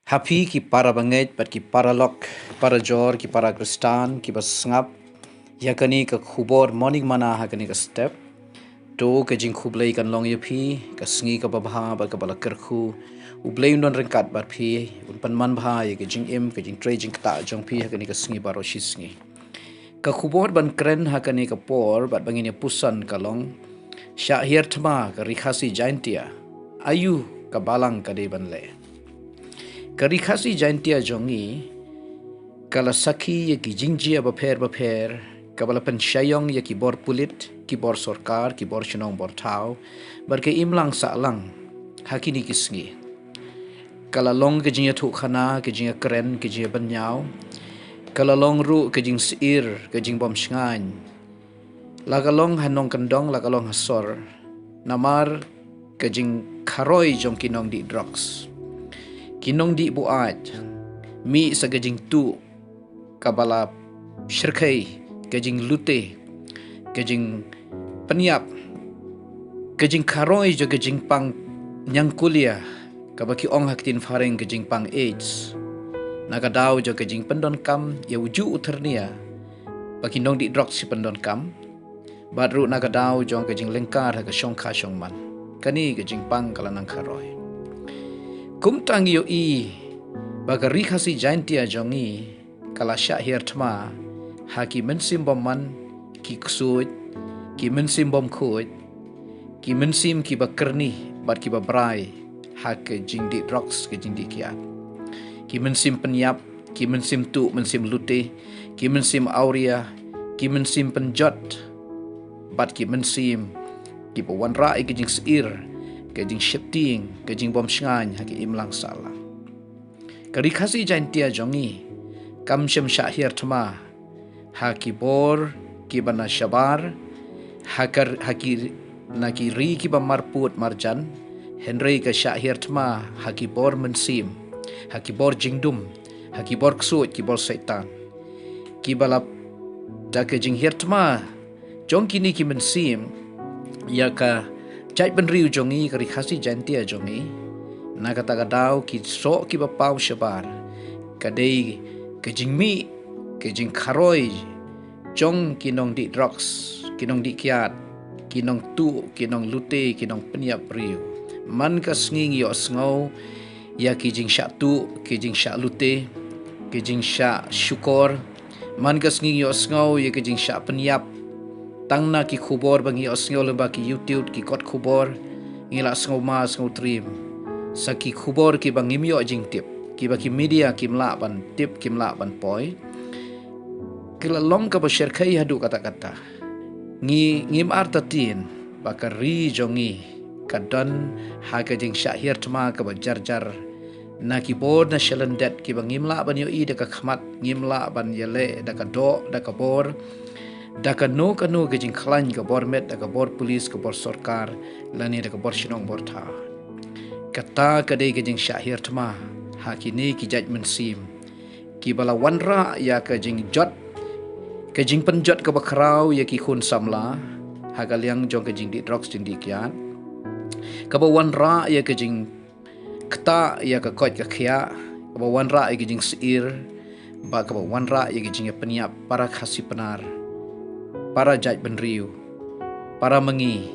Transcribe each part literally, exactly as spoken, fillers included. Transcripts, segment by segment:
Ha phi ki para bangeit bad ki para lok, para jor, ki para Khristan, ki ba sngap ïa kane ka khubor Morning Manna ha kane ka step. To ka jingkhublei kan long ïa phi, ka sngi ka babha bad ka ba la kyrkhu. U Blei un don ryngkat bad phi, un pynman bha ïa ka jingim, ka jingtrei jingktah jong phi ha kane ka sngi baroh shi sngi. Ka khubor ban kren ha kane ka por bad ba ngin ïa puson ka long, Shah Hiar Thma ka Ri Khasi Jaintia, aïu ka balang ka dei ban leh. Ka Ri Khasi Jaintia jong ngi ka la sakhi ïa ki jingjia bapher bapher, ka ba la pynshah ïong ïa ki bor pulit, ki bor sorkar, ki bor shnong bor thaw, bad ka imlang sahlang ha kine ki sngi. Ka la long ka jingïathuhkhana, ka jingïakren, ka jingïabynñiaw. Ka la long ruh ka jingsheptieng, ka jingbymshngaiñ. La ka long ha nongkyndong, la ka long ha sor. Namar ka jingkharoi jong ki nongdih drugs, ki nongdih buaid, mih sa ka jingtuh ka ba la shyrkhei, ka jinglute, ka jingpynïap, ka jingkharoi jong ka jingpang ñiangkulia, ka ba ki ong ha ka ktien phareng ka jingpang AIDS. Na ka daw jong ka jingpyndonkam ïa u juh u thyrnia ba ki nongdih drugs ki pyndonkam, bad ruh na ka daw jong ka jinglyngkar ha ka shongkha shongman. Kane ka jingpang ka la nang kharoi. Kumta ngi ïohi ba ka Ri Khasi Jaintia jong ngi ka la shah hiar thma ha ki mynsiem bymman, ki ksuid, ki mynsiem bymkhuid, ki mynsiem ki ba kyrni bad ki ba brai ha ka jingdih drugs, ka jingdih kiad. Ki mynsiem pynïap, ki mynsiem tuh, mynsiem lute, ki mynsiem awria, ki mynsiem pynjot, bad ki mynsiem ki ba wanrah ïa ka jingsheptieng, ka jingsheptieng, ka jingbymshngaiñ ha ka imlang sahlang. Ka Ri Khasi Jaintia jong ngi kam shym shah hiar thma ha ki bor ki ba na shabar, ha ka, ha ki, na ki ri ki ba marpud marjan, hynrei ka shah hiar thma ha ki bor mynsiem, ha ki bor jingdum, ha ki bor ksuid, ki bor Soitan. Ki ba la da ka jinghiar thma jong kine ki mynsiem ïa ka jaitbynriew jong ngi, ka Ri Khasi Jaintia jong ngi. Na kata ka daw ki soh ki ba paw shabar ka dei ka jingmih, ka jingkharoi jong ki nongdih drugs, ki nongdih kiad, ki nongtuh, ki nonglute, ki nongpynïap briew. Man ka sngi ngi ïohsngew ïa ki jingshah tuh, ki jingshah lute, ki jingshah shukor. Man ka sngi ngi ïohsngew ïa ki jingshah pynïap tang na ki khubor ba ngi ïohsngew lyngba ki YouTube, ki kot khubor. Ngi la sngew ma sngew trim sa ki khubor ki ba ngim ïoh jingtip, ki ba ki media kim lah ban tip, kim lah ban poi. Ki la long ka ba shyrkhei haduh katta katta. Ngi ngim artatien ba ka ri jong ngi ka don ha ka jingshah hiar thma ka ba jar jar. Na ki bor na shalyndet ki ba ngim lah ban ïohi da ka khmat, ngim lah ban ïaleh da ka doh, da ka bor, da kano kano ka jingkhlaiñ, ka bor met, da ka bor pulis, ka bor sorkar, lane da ka bor shnong bor thaw. Kata ka dei ka jingshah hiar thma ha kine ki jait mynsiem ki ba la wanrah ïa ka jingjot, ka jingpynjot ka ba khraw ïa ki khun samla ha ka liang jong ka jingdih drugs, jingdih kiad, ka ba wanrah ïa ka jingktah ïa ka koit ka khiah, ka ba wanrah ïa ka jingsheptieng, bad ka ba wanrah ïa ka jingïapynïap para Khasi Pnar, para jaitbynriew, para ma ngi.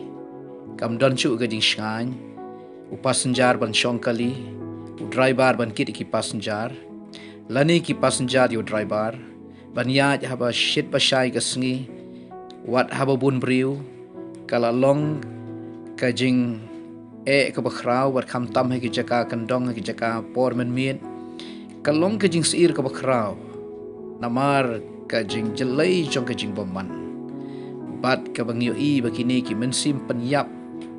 Kam don shuh ka jingshngaiñ, u passenger ban shong kali, u driver ban kit ïa ki passenger, lane ki passenger ïa u driver, ban ïaid haba shit ba shai ka sngi, wat haba bun briew. Ka la long ka jingeh ka ba khraw, wat khamtam ha ki jaka kyndong, ha ki jaka por mynmiet. Ka long ka jingsheptieng ka ba khraw namar ka jingjyllei jong ka jingbymman. Bad ka ba ngi ïohi ba kine ki mynsiem pynïap,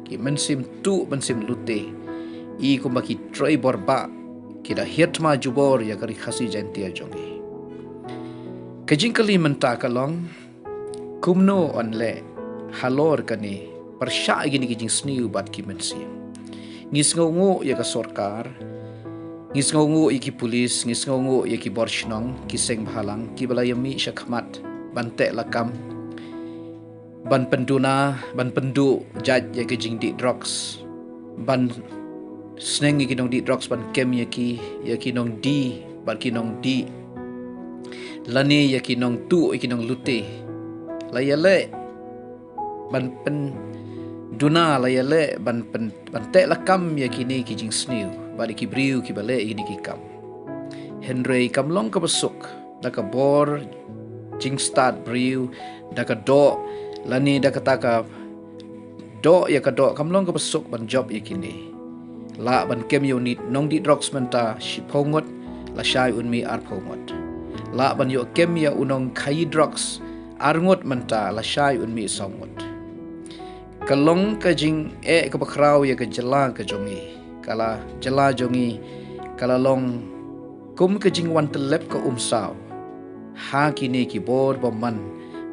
ki mynsiem tuh, mynsiem lute, i kumba ki trei bor bah, ki da hiar thma jubor ïa ka Ri Khasi Jaintia jong ngi. Ka jingkylli mynta ka long, kumno yn leh halor kane, pyrshah ïa kine ki jingsniew bad ki mynsiem. Ngi sngewnguh ïa ka sorkar, ngi sngewnguh ïa ki pulis, ngi sngewnguh ïa ki bor shnong, ki seng bhalang, ki ba la ïamih sha khmat ban teh lakam, ban pynduna, ban pynduh jait ïa ka jingdih drugs, ban sneng ïa ki nongdih drugs ban kem ïa ki, ïa ki nongdih bad ki nongdih, lane ïa ki nongtuh ïa ki nonglute. La ïaleh ban pynduna, la ïaleh ban pyn, ban teh lakam ïa kine ki jingsniew bad ïa ki briew kiba leh ïa kine ki kam. Hynrei kam long kaba suk da ka bor jingstad briew, da ka doh, lane da kata ka doh ïa ka doh, kam long kaba suk ban jop ïa kine. Lah ban kem ïa u nongdih drugs mynta shiphew ngut, lashai un mih arphew ngut. Lah ban ïoh kem ïa u nongkhaïi drugs ar ngut mynta, lashai un mih saw ngut. Ka long ka jingeh kaba khraw ïa ka jylla ka jong ngi. Ka la jylla jong ngi ka la long kum ka jingwan tyllep ka umsaw ha kine ki bor bymman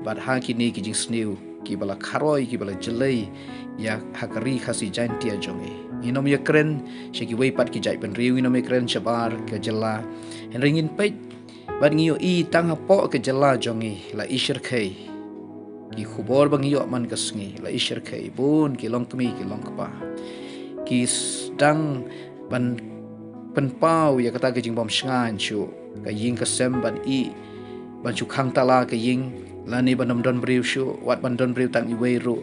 bad ha kine ki jingsniew kiba la kharoi, kiba la jlei ïa ha ka Ri Khasi Jaintia jong ngi. Ngin ym ïakren sha kiwei pat ki jaitbynriew, ngin ym ïakren shabar ka jylla. Hynrei ngin peit bad ngi ïohi tang hapoh ka jylla jong ngi la i shyrkhei. Ki khubor ba ngi ïoh man ka sngi la i shyrkhei, bun ki longkmie ki longkpa ki sdang ban pynpaw ïa kata ka jingbym shngaiñ shuh, ka ïing ka sem ban ïeh, ban shu khang tala ka ïing, lane ban ym don briew shuh, wat ban don briew tang iwei ruh.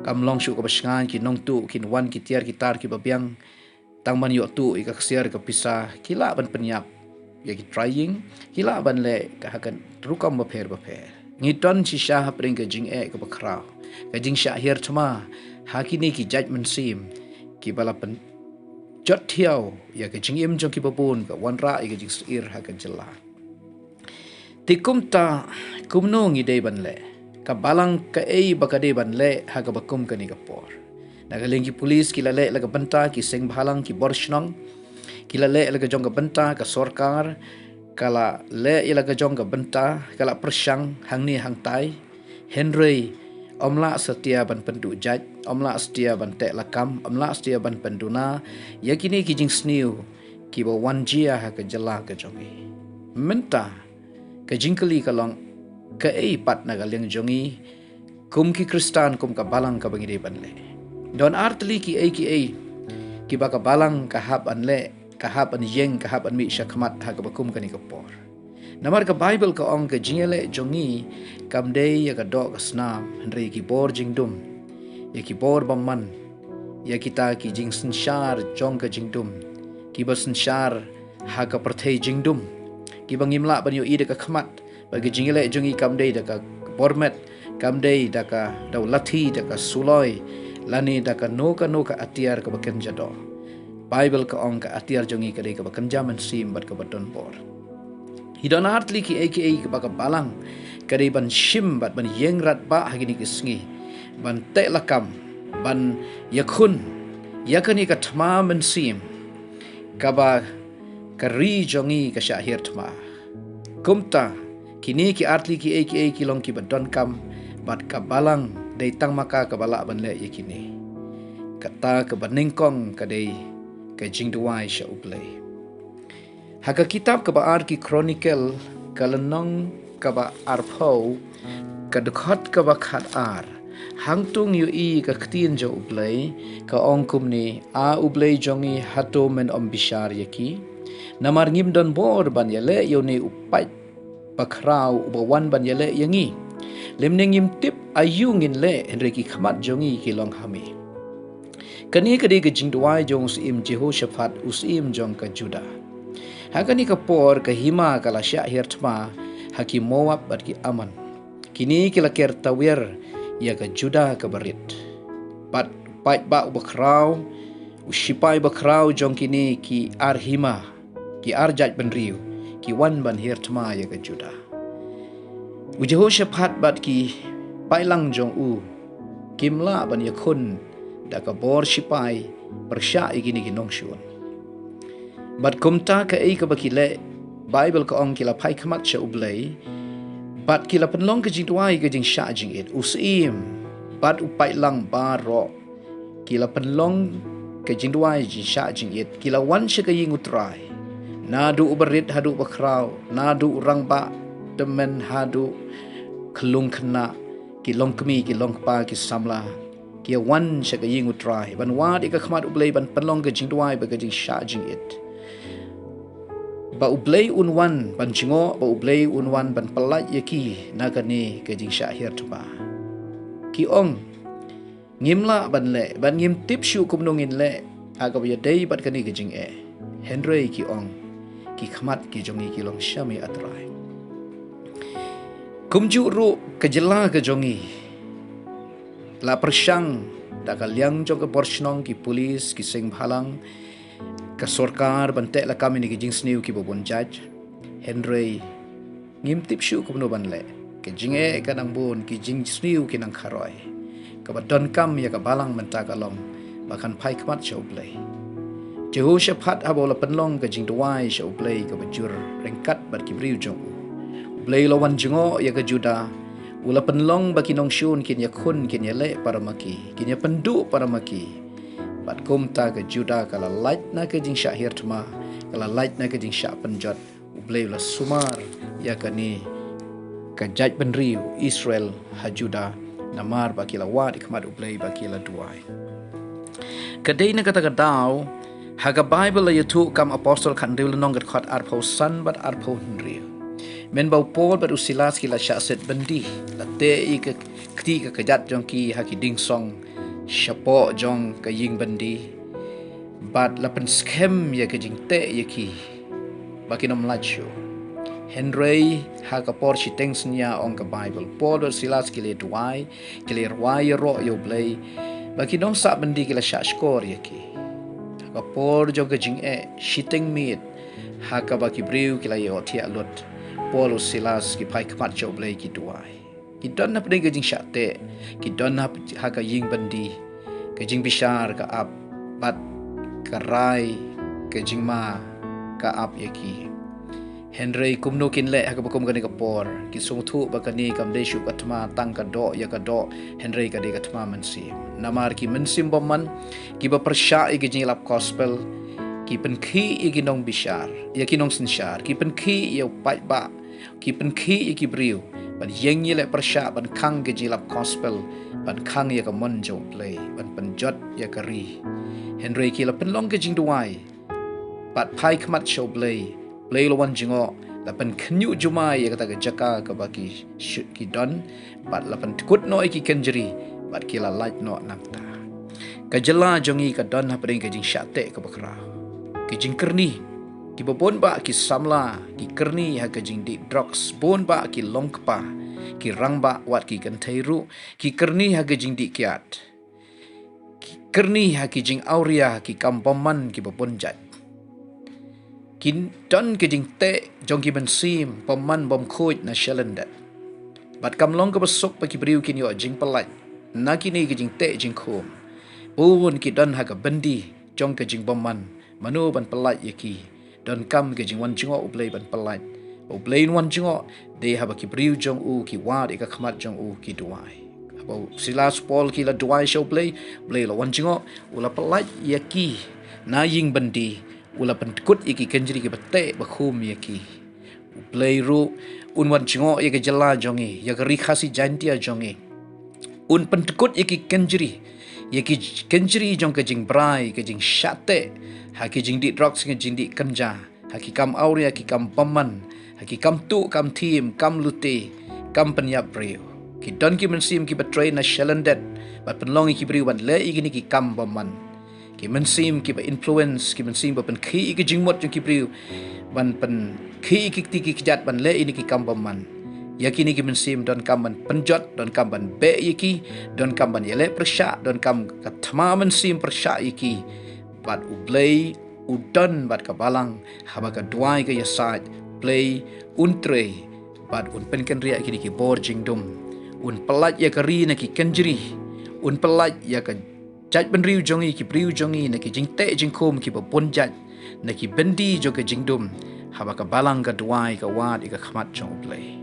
Kam long shuh kaba shngaiñ, ki nongtuh kin wan, ki tiar ki tar kiba biang, tang ban ïoh tuh ïa ka ksiar ka pisa, ki lah ban pynïap ïa ki trai ïing, ki lah ban leh ka ha ka rukom bapher bapher. Ngi don shisha hapdeng ka jingeh kaba khraw, ka jingshah hiar thma ha kine ki jait mynsiem kiba la pynjot thiaw ïa ka jingim jong kiba bun, ka wanrah ïa ka jingsyier ha ka jylla. Te kumta, kumno ngi dei ban leh? Ka balang kaei ba ka dei ban leh ha kaba kum kane ka por? Na ka liang ki pulis ki la leh la ka bynta, ki seng bhalang, ki bor shnong ki la leh la ka jong ka bynta, ka sorkar ka la leh ïa la ka jong ka bynta, ka la pyrshang hangne hangtai. Hynrei ym lah satia ban pynduh jait, ym lah satia ban teh lakam, ym lah satia ban pynduna ïa kine ki jingsniew kiba wan jia ha ka jylla ka jong ngi. Mynta ka jingkylli ka long, kaei pat na ka liang jong ngi kum ki Khristan, kum ka balang, kaba ngi dei ban leh? Don artylli kiei kiei kiba ka balang ka hap ban leh, ka hap ban ïeng, ka hap ban mih shakhmat ha kaba kum kane ka por. Namar ka Baibl ka ong ka jingïaleh jong ngi kam dei ïa ka doh ka snam, hynrei ki bor jingdum, ïa ki bor bymman, ïa kita ki jingsynshar jong ka jingdum, kiba synshar ha ka pyrthei jingdum, kiba ngim lah ban ïohi da ka khmat. Bad ka jingïaleh jong ngi kam dei da ka bor met, kam dei da ka, da u lathi, da ka suloi, lane da kano kano ka atiar kaba kynja doh. Baibl ka ong ka atiar jong ngi ka dei kaba kynja mynsiem bad kaba don bor. Hi don artylli kiei kiei kaba ka balang ka dei ban shim bad ban ïeng radbah ha kine ki sngi, ban teh lakam, ban ïakhun ïa kane ka thma mynsiem kaba ka ri jong ngi ka shah hiar thma. Kumta, kine ki artylli kiei kiei ki long kiba donkam, bad ka balang dei tang ma ka kaba lah ban leh ïa kine. Kata kaba nyngkong ka dei ka jingduwai sha U Blei. Ha ka kitab kaba ar ki Chronicle, ka lynnong kaba arphew, ka dkhot kaba khatar, hangto ngi ïohi ka ktien jong U Blei ka ong kumne: A U Blei jong ngi, hato men ym bishar ïa ki? Namar ngim don bor ban ïaleh ïa une u paid bakhraw uba wan ban ïaleh ïa ngi. Lymne ngim tip aïu ngin leh, hynrei ki khmat jong ngi ki long ha me. Kane ka dei ka jingduwai jong u syiem Jehoshaphat, u syiem jong ka Judah. Ha kane ka por ka hima ka la shah hiar thma ha ki Moab bad ki Ammon. Kine ki la ker tawiar ïa ka Judah kaba rit. Bad u paidbah uba khraw, u shipai bakhraw jong kine ki ar hima, ki ar jaitbynriew, ki wan ban hiar thma ïa ka Judah. U Jehoshaphat bad ki paidlang jong u kim lah ban ïakhun da ka bor shipai pyrshah ïa kine ki nongshun. Bad kumta kaei kaba ki leh, Baibl ka ong ki la phai khmat sha U Blei, bad ki la pynlong ka jingduwai ka jingshah jingit. U syiem bad u paidlang baroh ki la pynlong ka jingduwai jingshah jingit, ki la wan sha ka ïing U Trai. Naduh uba rit haduh uba khraw, naduh u rangbah tymmen haduh khyllung khynnah, ki longkmie, ki longkpa, ki samla, Ki ïa wan sha ka ïing U Trai, ban wad ïa ka khmat U Blei, ban pynlong ka jingduwai bad ka jingshah jingit. Ba U Blei un wan ban jngoh, ba U Blei un wan ban pyllait ïa ki na kane ka jingshah hiar thma. Ki ong, ngim lah ban leh, bad ngim tip shuh kumno ngin leh ha kaba ïadei bad kane ka jingeh. Hynrei ki ong, ki khmat ki jong ngi ki long sha me A Trai. Kumjuh ruh ka jylla ka jong ngi la pyrshang da ka liang jong ka bor shnong, ki pulit, ki seng bhalang, ka sorkar ban teh lakam ïa kine ki jingsniew kiba bun jait. Hynrei ngim tip shuh kumno ban leh. Ka jingeh ka nang bun, ki jingsniew ki nang kharoi. Kaba donkam ïa ka balang mynta ka long ba kan phai khmat sha U Blei. Jehoshaphat haba u la pynlong ka jingduwai sha U Blei kaba jur ryngkat bad ki briew jong u, U Blei u la wan jngoh ïa ka Judah. U la pynlong ba ki nongshun kin ïakhun, kin ïaleh para ma ki, kin ïapynduh para ma ki. Bad kumta ka Judah ka la lait na ka jingshah hiar thma, ka la lait na ka jingshah pynjot. U Blei u la sumar ïa kane ka jaitbynriew Israel ha Judah, namar ba ki la wad ïa ka khmat U Blei, ba ki la duwai. Ka dei na kata ka daw ha ka Baibl la ïathuh Kam Apostol khathynriew lynnong, ka dkhot arphew san bad arphew hynriew. Mynba u Paul bad u Silas ki la shah set byndi, la teh ïa ka kti ka kjat jong ki ha ki dingsong shapoh jong ka ïing byndi, bad la pynskhem ïa ka jingteh ïa ki ba kin ym lait shuh. Hynrei ha ka por shiteng synñia, ong ka Baibl, Paul bad Silas ki la duwai, ki la rwai ïaroh ïa U Blei, ba ki nongsah byndi ki la shah shkor ïa ki. Ha ka por jong ka jingeh shiteng miet, ha kaba ki briew ki la ïohthiah lut, Paul u Silas ki phai khmat sha U Blei, ki duwai. Ki don hapdeng ka jingshah teh, ki don ha, ha ka ïing byndi, ka jingbishar ka ap, bad ka rai ka jingma ka ap ïa ki. Hynrei kumno kin leh ha kaba kum kane ka por? Ki sngewthuh ba kane kam dei shuh ka thma tang ka doh ïa ka doh, hynrei ka dei ka thma mynsiem. Namar ki mynsiem bymman kiba pyrshah ïa ka jingïalap gospel, ki pynkhih ïa ki nongbishar, ïa ki nongsynshar, ki pynkhih ïa u paidbah, ki pynkhih ïa ki briew ban ïeng ïaleh pyrshah, ban khang ka jingïalap gospel, ban khang ïa ka mon jong U Blei, ban pynjot ïa ka ri. Hynrei ki la pynlong ka jingduwai bad phai khmat sha U Blei. U Blei u la wan jngoh, la pynkhynñiuh jumai ïa kata ka jaka kaba ki shu-, ki don, bad la pyndkut noh ïa ki kynjri, bad ki la lait noh nangta. Ka jylla jong ngi ka don hapdeng ka jingshah teh kaba khraw. Ki jingkyrni, kiba bun bah ki samla ki kyrni ha ka jingdih drugs, bun bah ki longkpa, ki rangbah, wat ki kynthei ruh ki kyrni ha ka jingdih kiad, ki kyrni ha ki jingawria, ki kam bymman kiba bun jait. Ki don ka jingteh jong ki mynsiem bymman bymkhuid na shalyndet. Bad kam long kaba suk ba ki briew kin ïoh jingpyllait na kine ki jingteh jingkhum. Bun ki don ha ka byndi jong ka jingbymman, mano ban pyllait ïa ki? Donkam ka jingwan jngoh U Blei ban pyllait. U Blei un wan jngoh dei haba ki briew jong u ki wad ïa ka khmat jong u, ki duwai. Haba u Silas, Paul ki la duwai sha U Blei, U Blei u la wan jngoh, u la pyllait ïa ki na ïing byndi, u la pyndkut ïa ki kynjri kiba teh ba khum ïa ki. U Blei ruh un wan jngoh ïa ka jylla jong ngi, ïa ka Ri Khasi Jaintia jong ngi. Un pyndkut ïa ki kynjri, ïa ki kynjri jong ka jingbrai, ka jingshah teh, ha ki jingdih drugs, ka jingdih kynja, ha ki kam awria, ki kam bymman, ha ki kam tuh kam thiem, kam lute, kam pynïap briew. Ki don ki mynsiem kiba trei na shalyndet, bad pynlong ïa ki briew ban leh ïa kine ki kam bymman. Ki mynsiem kiba influence, ki mynsiem ba pynkhih ïa ki jingmut jong ki briew, ban pynkhih ïa ki kti ki kjat ban leh ïa kine ki kam bymman. Ïa kine ki mynsiem donkam ban pynjot, donkam ban beh ïa ki, donkam ban ïaleh pyrshah, donkam ka thma mynsiem pyrshah ïa ki. Bad U Blei u don bad ka balang, haba ka duwai ka ïasaid, U Blei un trei, bad un pynkynriah ïa kine ki bor jingdum. Un pyllait ïa ka ri na ki kynjri, un pyllait ïa ka jaitbynriew jong ngi, ki briew jong ngi, na ki jingteh jingkhum kiba bun jait, na ki byndi jong ka jingdum, haba ka balang ka duwai, ka wad ïa ka khmat jong U Blei.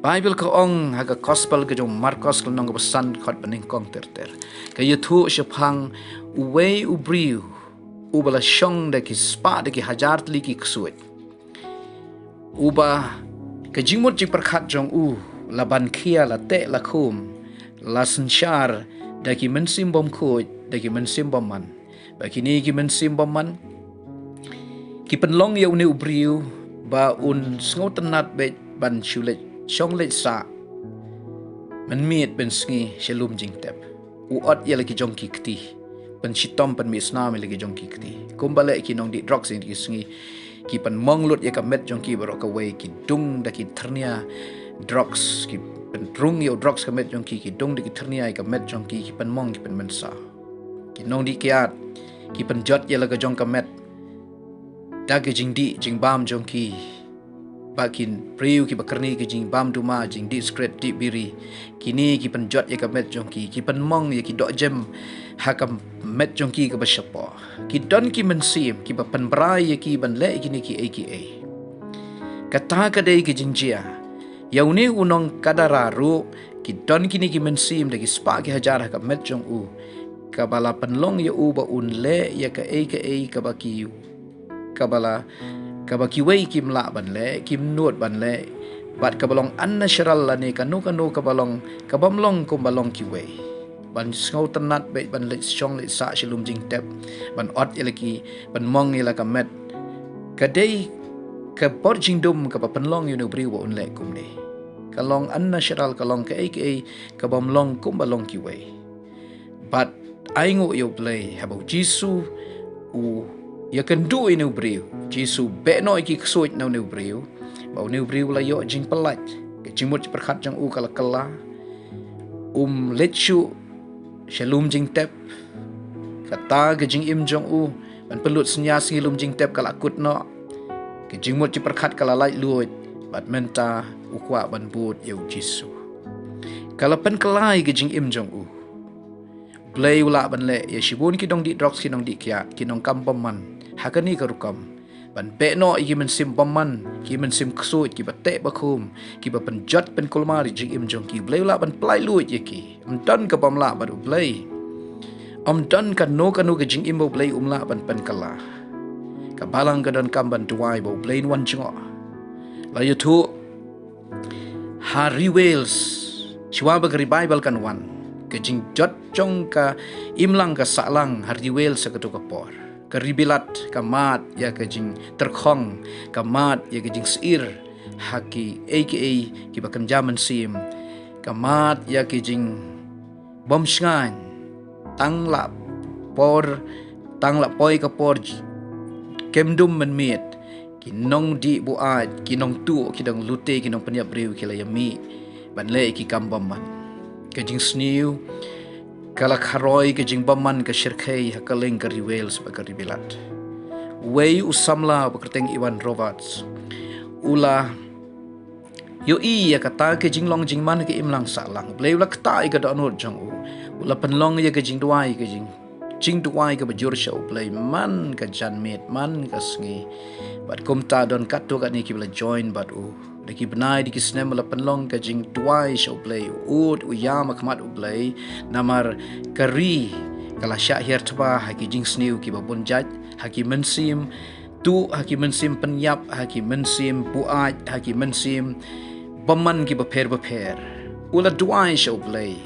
Baibl ka ong ha ka Gospel ka jong u Markos, ka lynnong kaba san, dkhot banyngkong ter ter, ka ïathuh shaphang uwei u briew uba la shong da ki spah, da ki hajar tylli ki ksuid, uba ka jingmut jingpyrkhat jong u la ban khia, la teh la khum, la synshar da ki mynsiem bymkhuid, da ki mynsiem bymman. Ba kine ki mynsiem bymman ki pynlong ïa une u briew ba un sngewtynnad beit ban shu leit shong leit sah mynmiet mynsngi sha lum jingtep. U ot ïa la ki jong ki kti, pynshitom pynmih snam ïa la ki jong ki kti. Kumba leh ki nongdih drugs ïa ki sngi, ki pynmong lut ïa ka met jong ki baroh kawei, ki dung da ki thyrnia drugs, ki pynrung ïa u drugs ka met jong ki, ki dung da ki thyrnia ïa ka met jong ki, ki pynmong, ki pynmynsaw. Ki nongdih kiad ki pynjot ïa la ka jong ka met da ka jingdih jingbam jong ki. Ba ki briew kiba kyrni ka jingbam duma, jingdih sikret, dih biri, kine ki pynjot ïa ka met jong ki, ki pynmong ïa ki dohjem ha ka met jong ki kaba shapoh. Ki don ki mynsiem kiba pynbrai ïa ki ban leh ïa kine kiei kiei. Kata ka dei ka jingjia ïa une u nongkadara ruh. Ki don kine ki mynsiem da ki spah ki hajar ha ka met jong u, kaba la pynlong ïa u ba un leh ïa kaei kaei kaba ki, kaba la, kaba kiwei kim lah ban leh, kim nud ban leh. Bad kaba long unnatural lane kano kano kaba long, kabym long kumba long kiwei. Ban sngewtynnad beit ban leit shong leit sah sha lum jingtep, ban ot ïa la ki, ban mong ïa la ka met, ka dei ka bor jingdum kaba pynlong ïa une u briew ba un leh kumne. Ka long unnatural, ka long kaei kaei kabym long kumba long kiwei. Bad ainguh ïa U Blei haba U Jisu u ïakynduh ïa une u briew, U Jisu beh noh ïa ki ksuid na une u briew, ba une u briew u la ïoh jingpyllait. Ka jingmut jingpyrkhat jong u ka la kylla. Um leit shuh sha lum jingtep. Kata ka jingim jong u ban pynlut synñia sngi lum jingtep ka la kut noh. Ka jingmut jingpyrkhat ka la laitluid. Bad mynta u kwah ban bud ïa U Jisu. Ka la pynkylla ïa ka jingim jong u. Blei u lah ban leh ïa shibun ki nongdih drugs, ki nongdih kiad, ki nongkam bymman ha kane ka rukom, ban beh noh ïa ki mynsiem bymman, ki mynsiem ksuid, kiba teh bakhum, kiba pynjot pynkulmar ïa jingim jong ki. Blei u lah ban pyllait luid ïa ki. Ym don kabym lah bad U Blei. Ym don kano kano ka jingim ba U Blei um lah ban pynkylla. Ka balang ka donkam ban duwai ba U Blei un wan jngoh. La ïathuh ha Ri Wales, shuwa ba ka Ri Baibl kan wan, ka jingjot jong ka imlang ka sahlang ha Ri Wales ha kato ka por. Ka Ri Bilat ka mad ïa ka jingtyrkhong, ka mad ïa ka jingsheptieng ha kiei kiei kiba kynja mynsiem, ka mad ïa ka jing bym shngaiñ. Tang la por, tang la poi ka por kem dum mynmiet, ki nongdih buaid, ki nongtuh, ki nonglute, ki nongpynïap briew ki la ïamih ban leh ïa ki kam bymman. Ka jingsniew ka la kharoi ka jingbymman ka shyrkhei ha kylleng ka Ri Wales bad ka Ri Bilat. Uwei u samla ba kyrteng Evan Roberts u la ïohi ïa kata ka jinglong jingman ka imlang sahlang. Blei u la ktah ïa ka dohnud jong u. U la pynlong ïa ka jingduwai, ka jing, jingduwai kaba jur sha U Blei man ka janmiet, man ka sngi. Bad kumta don katto katne kiba la join bad u. Da ki bnai da ki snem u la pynlong ka jingduwai sha U Blei. U ud u ïam ha khmat U Blei. Namar ka ri ka la shah hiar thba ha ki jingsniew kiba bun jait, ha ki mynsiem tuh, ha ki mynsiem pynïap, ha ki mynsiem buaid, ha ki mynsiem bymman kiba pher bapher. U la duwai sha U Blei.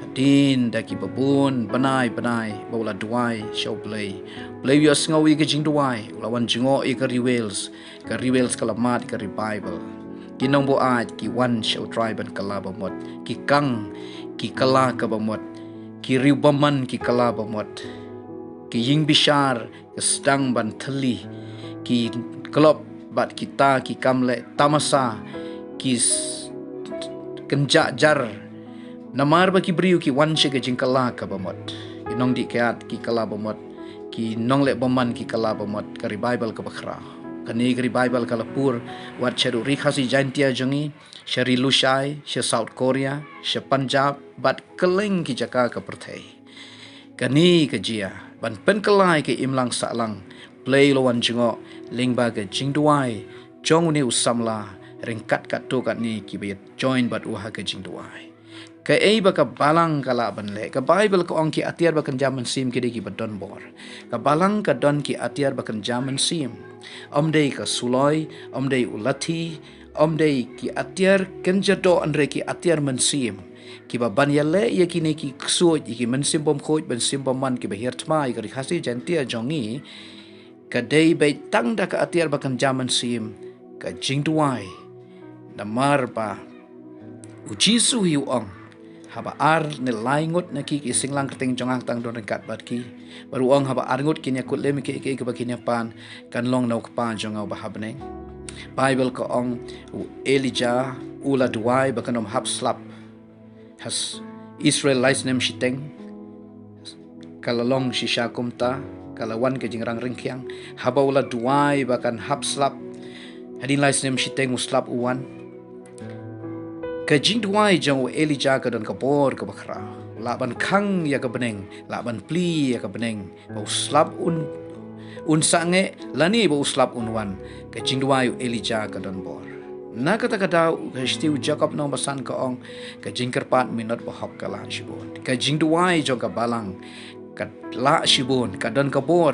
Hadien da kiba bun bnai bnai ba u la duwai sha U Blei, Blei u ïohsngew ïa ka jingduwai, u la wan jngoh ïa ka Ri Wales, ka Ri Wales ka la mad ïa ka Ri Baibl. Ki nongbuaid ki wan sha U Trai ban kylla bamut. Ki kang ki kylla ka bamut. Ki riewbymman ki kylla bamut. Ki ïing bishar ki sdang ban thylli, ki klop bad kita ki kam leh tamasa ki kynjah jar. Namar ba ki briew ki wan sha ka jingkylla ka bamut. Ki nongdih kiad ki kylla bamut. Ki nongleh bymman ki kylla bamut. Ka Ri Baibl kaba khraw. Kane ka Ri Baibl ka la pur wat sha ri Khasi Jaintia jong ngi, sha ri Lushai, sha South Korea, sha Punjab bad kylleng ki jaka ka pyrthei. Kane ka jia ban pynkylla ïa ka imlang sahlang. Blei u la wan jngoh lyngba ka jingduwai jong une u samla, ryngkat katto katne kiba ïa join bad u ha ka jingduwai. Kaei ba ka balang ka lah ban leh? Ka Baibl ka ong ki atiar ba kynja mynsiem ki dei kiba don bor. Ka balang ka don ki atiar ba kynja mynsiem. Ym dei ka suloi, ym dei u lathi, ym dei ki atiar kynja doh, hynrei ki atiar mynsiem. kiba ban ïaleh ïa kine ki ksuid, ïa ki mynsiem bymkhuid, mynsiem bymman kiba hiar thma ïa ka Ri Khasi Jaiñtia jong ngi, ka dei beit tang da ka atiar ba kynja mynsiem, ka jingduwai. Namar ba u Jisu hi u ong, haba ar ne lai ngut na ki ki singlang kyrteng jong nga, tang don ryngkat bad ki. Bad u ong, haba ar ngut kin ïakut lem ïa kiei kiei kiba kin ïapan, kan long na u Kpa jong nga uba ha bneng. Baibl ka ong, u Elijah u la duwai ba kan ym hap slap ha Israel lai snem shiteng. Ka la long shisha kumta, ka la wan ka jingrang ryngkiang. Haba u la duwai ba kan hap slap hadien lai snem shiteng, u slap u wan. Ka jingduwai jong u Elijah ka don ka bor kaba khraw. Lah ban khang ïa ka bneng, lah ban plie ïa ka bneng, ba u slap un, un sangeh, lane ba u slap un wan. Ka jingduwai u Elijah ka don bor. Na kata ka daw, ka shithi u Jakob lynnong ba san ka ong, ka jingkyrpad minot bahok ka lah shibun. Ka jingduwai jong ka balang ka lah shibun, ka don ka bor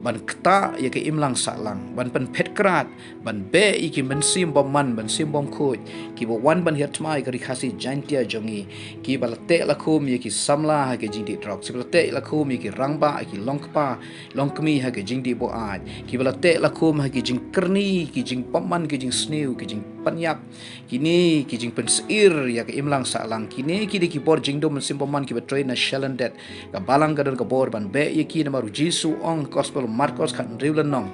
ban ktah ïa ka imlang sahlang, ban pynphet krad, ban beh ïa ki mynsiem bymman, mynsiem bymkhuid, kiba wan ban hiar thma ïa ka Ri Khasi Jaiñtia jong ngi, kiba la teh la khum ïa ki samla ha ki jingdih drugs, kiba la teh la khum ïa ki rangbah, ïa ki longkpa longkmie ha ki jingdih buaid, kiba la teh la khum ha ki jingkyrni, ki jingbymman, ki jingsniew, ki jingpynïap, kine ki jingpynsyier ïa ka imlang sahlang, kine ki dei ki bor jingdum mynsiem bymman kiba trei na shalyndet. Ka balang ka don ka bor ban beh ïa ki, namar u Jisu u ong, Gospel Markos khathynriew lynnong,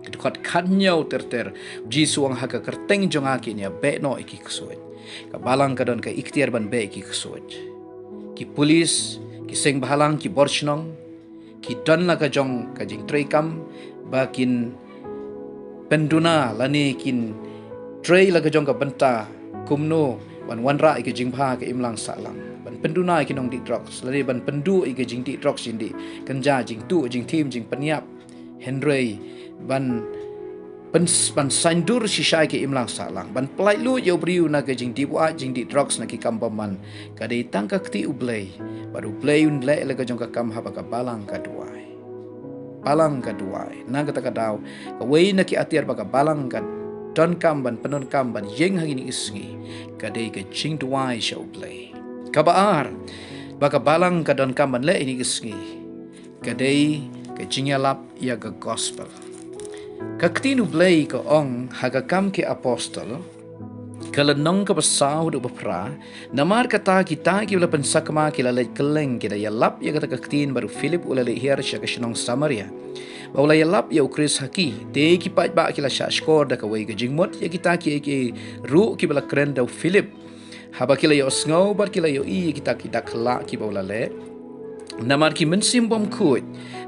ka dkhot khathynñiew ter ter, u Jisu u ong, ha ka kyrteng jong nga kin ïabeh noh ïa ki ksuid. Ka balang ka don ka iktiar ban beh ïa ki ksuid. Ki pulit, ki seng bhalang, ki bor shnong, ki don la ka jong ka jingtrei kam ba kin pynduna lane kin trei la ka jong ka bynta kumno ban wanrah ïa ka jingbha ka imlang sahlang, ban pynduna ïa ki nongdih drugs, lane ban pynduh ïa ka jingdih drugs, jingdih kynja, jingtuh, jingthim, jingpynïap. Hynrei ban pyn-, ban saiñdur shisha ïa ka imlang sahlang, ban pyllait luid ïa u briew na ka jingdih buaid, jingdih drugs, na ki kam bymman, ka dei tang ka kti U Blei. Bad U Blei un leh la ka jong ka kam haba ka balang ka duwai. Balang ka duwai. Na kata ka daw, kawei na ki atiar ba ka balang ka donkam ban pyndonkam ban ïeng ha kine ki sngi, ka dei ka jingduwai sha U Blei. Kaba ar ba ka balang ka donkam ban leh ha kine ki sngi, ka dei ka jingïalap ïa ka Gospel. Ka ktien U Blei ka ong ha ka Kam ki Apostol, ka lynnong kaba saw haduh ba phra, namar kata kita kiba la pynsakma ki la leit kylleng, ki la ïalap ïa kata ka ktien ba u Philip u la leit hiar sha ka shnong Samaria, ba u la ïalap ïa U Khrist ha ki. Te ki paidbah ki la shah shkor da kawei ka jingmut ïa kita kiei kiei ruh kiba la kren da u Philip. Haba ki la ïohsngew bad ki la ïohi ïa kita ki dak khyllah kiba u la leh, namar ki mynsiem bymkhuid,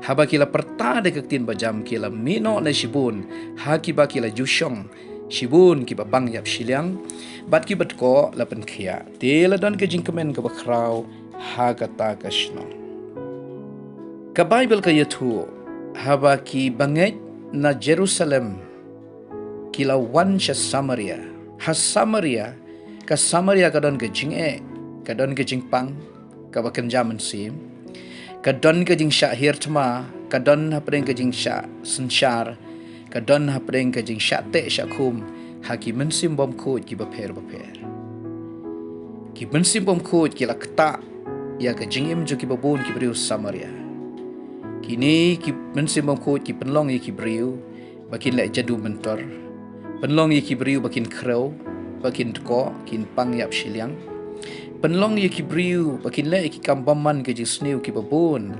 haba ki la pyrta da ka ktien bajam, ki la mih noh na shibun ha kiba ki la ju shong, shibun kiba pang ïap shiliang bad kiba dkoh la pynkhiah. Te la don ka jingkmen kaba khraw ha kata ka shnong. Ka Baibl ka ïathuh, haba ki bangeit na Jerusalem ki la wan sha Samaria. Ha Samaria, ka Samaria ka don ka jingeh, ka don ka jingpang kaba kynja mynsiem, ka don ka jingshah hiar thma, ka don hapdeng ka jingshah synshar, ka don hapdeng ka jingshah teh shah khum ha ki mynsiem bymkhuid kiba pher bapher. Ki mynsiem bymkhuid ki la ktah ïa ka jingim jong kiba bun ki briew Samaria. Kine ki mynsiem bymkhuid ki pynlong ïa ki briew ba kin leh jadu myntor, pynlong ïa ki briew ba kin khrew, ba kin dkoh, kin pang ïap shiliang, pynlong ïa ki briew ba kin leh ïa ki kam bymman, ka jingsniew kiba bun,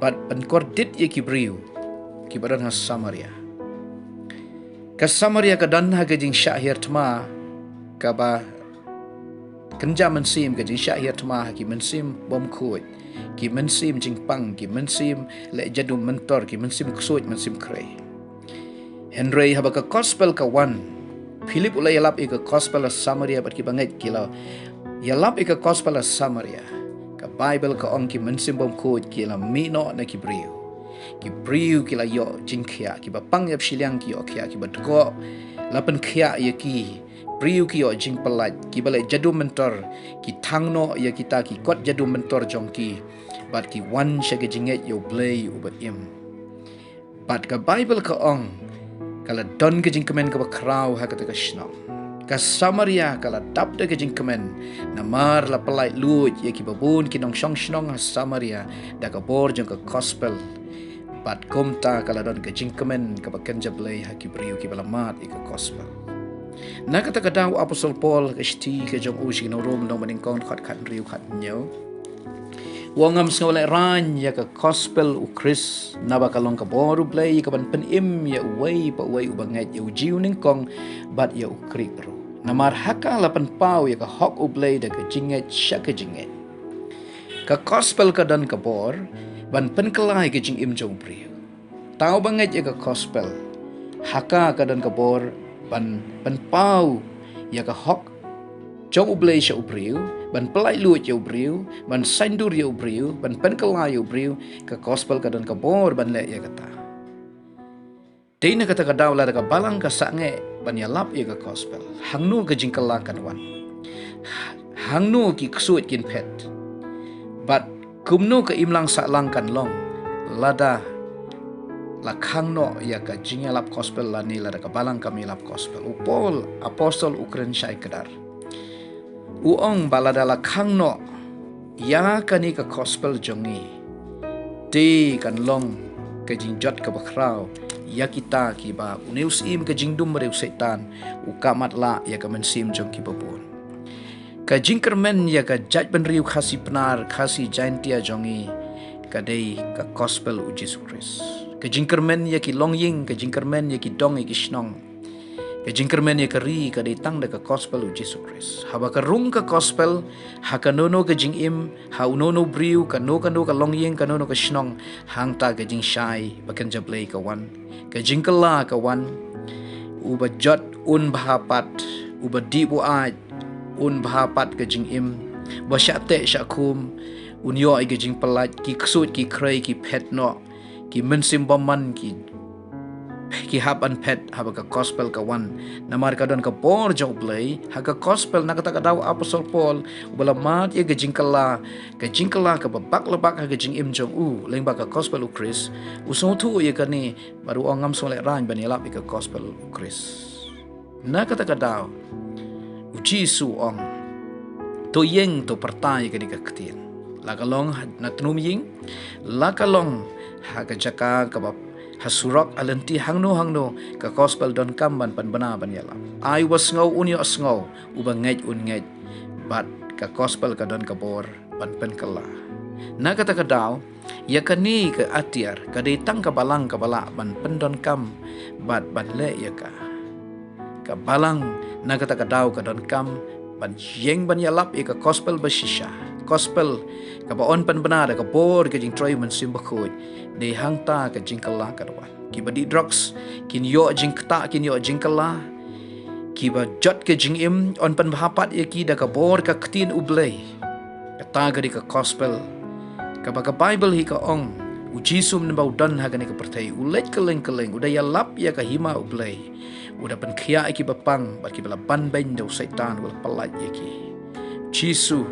bad pynkordit ïa ki briew kiba don ha Samaria. Ka Samaria ka don ha ka jingshah hiar thma kaba kynja mynsiem, ka jingshah hiar thma ha ki mynsiem bymkhuid, ki mynsiem jingpang, ki mynsiem leh jadu myntor, ki mynsiem ksuid, mynsiem khrei. Hynrei haba ka Gospel ka wan, Philip u la ïalap ïa ka Gospel ha Samaria bad ki bangeit ki la ïalap ïa ka Gospel ha Samaria. Ka Baibl ka ong ki mynsiem bymkhuid ki la mih noh na ki briew. Ki briew ki la ïoh jingkhiah, kiba pang ïap shiliang ki ïoh khiah, kiba dkoh la pynkhiah ïa ki. Briew ki ïoh jingpyllait, kiba leh jadu myntor ki thang noh ïa kita ki kot jadu myntor jong ki, bad ki wan sha ka jingngeit ïa U Blei uba im. Bad ka Baibl ka ong, ka la don ka jingkmen kaba khraw ha kata ka shnong. Ka Samaria ka la dap da ka jingkmen, namar la pyllait luid ïa ki babun ki nongshong shnong ha Samaria da ka bor jong ka gospel. Bad kumta ka la don ka jingkmen kaba kynja blei ha ki briew kiba la mad ïa ka gospel. Na kata ka daw u Apostol Paul ka shithi ka jong u sha ki nong Rom lynnong ba nyngkong dkhot khathynriew khathynñiew, u ong, ngam sngew lehraiñ ïa ka gospel u Khrist, naba ka long ka bor u Blei ïa ka ban pynim ïa uwei pa uwei uba ngeit, ïa u Jiw nyngkong bad ïa u Krik ruh. Namar ha ka la pynpaw ïa ka hok u Blei da ka jingngeit sha ka jingngeit. Ka gospel ka don ka bor ban pynkylla ïa ka jingim jong u briew. Uta uba ngeit ïa ka gospel, ha ka ka don ka bor ban pynpaw ïa ka hok jong u Blei sha u briew, ban pyllait luid ïa u briew, ban saiñdur ïa u briew, ban pynkylla ïa u briew. Ka gospel ka don ka bor ban leh ïa kata. Te na kata ka daw lada ka balang ka sangeh ban ïalap ïa ka gospel, hangno ka jingkylla kan wan? Hangno ki ksuid kin phet? Bad kumno ka imlang sahlang kan long lada la khang noh ïa ka jingïalap gospel lane lada ka balang kam ïalap gospel? U Paul, apostol u kren shai kdar. U ong ba lada la khang noh ïa kane ka gospel jong ngi, te kan long ka jingjot kaba khraw ïa kita kiba une u syiem ka jingdum ba dei u Soitan u khamat lah ïa ka mynsiem jong kiba bun. Ka jingkyrmen ïa ka jaitbynriew Khasi Pnar, Khasi Jaintia jong ngi, ka dei ka gospel u Jisu Khrist. Ka jingkyrmen ïa ki longïing, ka jingkyrmen ïa ki dong, ïa ki shnong, ka jingkyrmen ïa ka ri ka dei tang da ka gospel u Jisu Khrist. Haba ka rung ka gospel ha kano kano ka jingim, ha uno uno u briew, kano kano ka longïing, kano kano ka shnong, hangta ka jingshai ba kynja blei ka wan, ka jingkylla ka wan. Uba jot un bha pat, uba dih buaid un bha pat ka jingim, ba shah teh shah khum un ïoh ïa ka jingpyllait, ki ksuid ki khrei ki phet noh, ki mynsiem bymman ki ki hap ban phet haba ka gospel ka wan. Namar ka don ka bor jong u Blei ha ka gospel. Na kata ka daw u apostol Paul uba la mad ïa ka jingkylla, ka jingkylla kaba bak la bak ha ka jingim jong u lyngba ka gospel u Khrist, u sngewthuh ïa kane bad u ong, ngam sngew lehraiñ ban ïalap ïa ka gospel u Khrist. Na kata ka daw u Jisu u ong, to ïeng, to pyrta ïa kane ka ktien. La ka long ha, na tnum ïing, la ka long ha ka jaka kaba ha surok, ha lynti, hangno hangno, ka gospel donkam ban pynbna ban ïalap. Ai uba sngew un ïohsngew, uba ngeit un ngeit. Bad ka gospel ka don ka bor ban pynkylla. Na kata ka daw, ïa kane ka atiar ka dei tang ka balang kaba lah ban pyndonkam bad ban leh ïa ka. Ka balang na kata ka daw ka donkam ban ïeng ban ïalap ïa ka gospel ba shisha, gospel kaba yn pynbna da ka bor ka jingtrei u Mynsiem Bakhuid. Dei hangta ka jingkylla kan wan. Kiba dih drugs kin ïoh jingktah, kin ïoh jingkylla. Kiba jot ka jingim yn pynbha pat ïa ki da ka bor ka ktien u Blei. Kata ka dei ka gospel kaba ka Baibl hi ka ong, u Jisu mynba u don ha kane ka pyrthei u leit kylleng kylleng, u da ïalap ïa ka hima u Blei, u da pynkhiah ïa kiba pang bad kiba la ban beiñ da u Soitan u la pyllait ïa ki. Jisu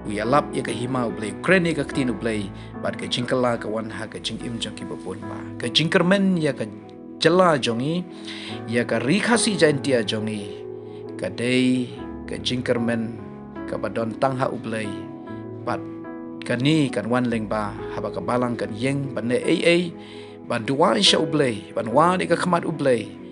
u ïalap ïa ka hima u Blei, u kren ïa ka ktien u Blei, bad ka jingkylla ka wan ha ka jingim jong kiba bun ba. Ka jingkyrmen ïa ka jylla jong ngi, ïa ka Ri Khasi Jaintia jong ngi, ka dei ka jingkyrmen kaba don tang ha u Blei. Bad kane kan wan lyngba haba ka balang kan ïeng ban leh ei ei, ban duwai sha u Blei, ban wad ïa ka khmat u Blei.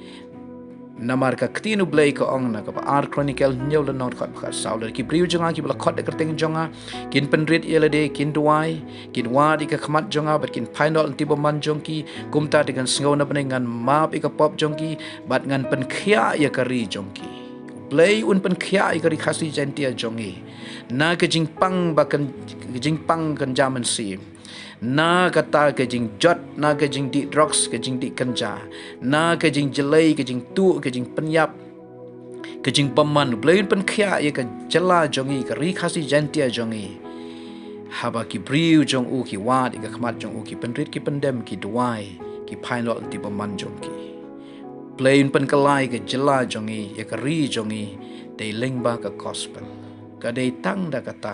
Namar ka ktien u Blei ka ong na kaba ar Kronikel hynñiew lynnong dkhot ba khatsaw, lada ki briew jong nga kiba la khot da ka kyrteng jong nga kin pynrit ïa lade, kin duwai, kin wad ïa ka khmat jong nga bad kin phai noh lynti bymman jong ki, kumta te ngan sngew na bneng, ngan map ïa ka pop jong ki bad ngan pynkhiah ïa ka ri jong ki. U Blei un pynkhiah ïa ka Ri Khasi Jaintia jong ngi na ka jingpang ba kan, ka jingpang kynja mynsiem, na kata ka jingjot, na ka jingdih drugs, ka jingdih kynja, na ka jingjlei, ka jingtuh, ka jingpynïap, ka jingbymman. U Blei un pynkhiah ïa ka jylla jong ngi, ka Ri Khasi Jaintia jong ngi, haba ki briew jong u ki wad ïa ka khmat jong u, ki pynrit ki pyndem, ki duwai, ki phai noh lynti bymman jong ki. U Blei un pynkylla ïa ka jylla jong ngi, ïa ka ri jong ngi, dei lyngba ka gospel. Ka dei tang da kata.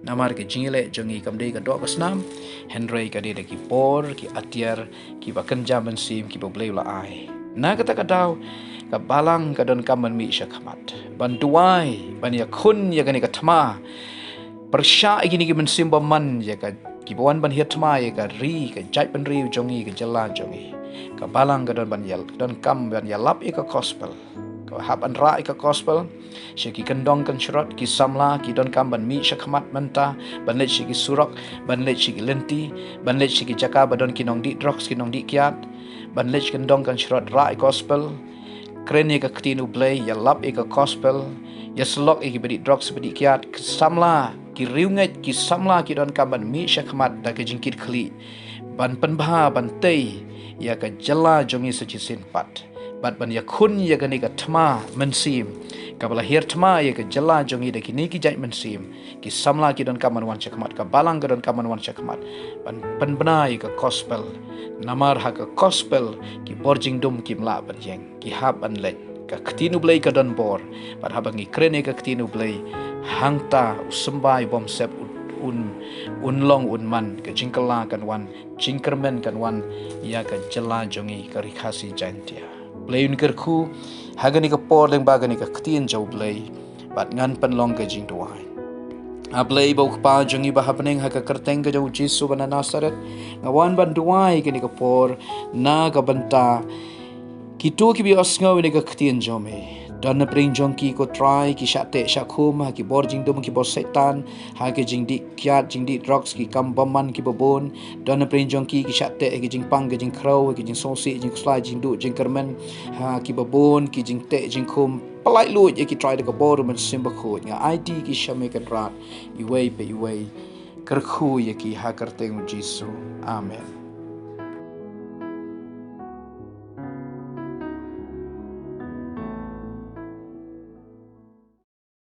Namar ka jingïaleh jong ngi kam dei ka doh ka snam, hynrei ka dei da ki bor, ki atiar kiba kynja mynsiem kiba u Blei u la ai. Na kata ka daw, ka balang ka donkam ban mih sha khmat, ban duwai, ban ïakhun ïa kane ka thma. Pyrshah ïa kine ki mynsiem bymman, ïa ka, kiba wan ban hiar thma ïa ka ri, ka jaitbynriew jong ngi, ka jylla jong ngi. Ka balang ka don ban ïa, donkam ban ïalap ïa ka gospel. Ka hap ban rah ïa ka gospel sha ki kyndong kynshrot, ki samla, ki donkam ban mih sha khmat mynta, ban leit sha ki surok, ban leit sha ki lynti, ban leit sha ki jaka ba don ki nongdih drugs, ki nongdih kiad, ban leit kyndong kynshrot, rah ïa ka gospel, kren ïa ka ktien U Blei, ïalap ïa ka gospel, ïasyllok ïa kiba dih drugs, ba dih kiad, ki samla, ki riewngeit, ki samla ki donkam ban mih sha khmat da ka jingkitkhlieh, ban pynbha, ban tei ïa ka jylla jong ngi sa shisien pat, bad ban ïakhun ïa kane ka thma mynsiem kaba la hiar thma ïa ka jylla jong ngi da kine ki jait mynsiem. Ki samla ki donkam ban wan sha khmat, ka balang ka donkam ban wan sha khmat, ban pynbna ïa ka gospel. Namar ha ka gospel ki bor jingdum kim lah ban ïeng, ki hap ban leit. Ka ktien U Blei ka don bor, bad haba ngi kren ïa ka ktien U Blei, hangta u symbai bymsep un, un, un long un man, ka jingkylla kan wan, jingkyrmen kan wan ïa ka jylla jong ngi, ka Ri Khasi Jaiñtia. Blei un kyrkhu ha kane ka por lyngba kane ka ktien jong U Blei, bad ngan pynlong ka jingduwai. A Blei ba u Kpa jong ngi ba ha bneng, ha ka kyrteng ka jong U Jisu ba na Nasareth, nga wan ban duwai kane ka por na ka bynta kito kiba ïohsngew ïa ka ktien jong me. Don na pdeng jong ki, ko Trai, ki shah teh shah khum ha ki bor jingdum, ki bor Soitan, ha ki jingdih kiad, jingdih drugs, ki kam bymman kiba bun. Don na pdeng jong ki, ki shah teh ha ki jingpang, ki jingkhrew, ha ki jingsngewsih, jingkhuslai, jingduh, jingkyrmen, ha kiba bun ki jingteh jingkhum. Pynlait luid ïa ki, Trai, da ka bor U Mynsiem Bakhuid. Nga aiti ki sha me, Kynrad, iwei pa iwei. Kyrkhu ïa ki ha ka kyrteng U Jisu. Amen.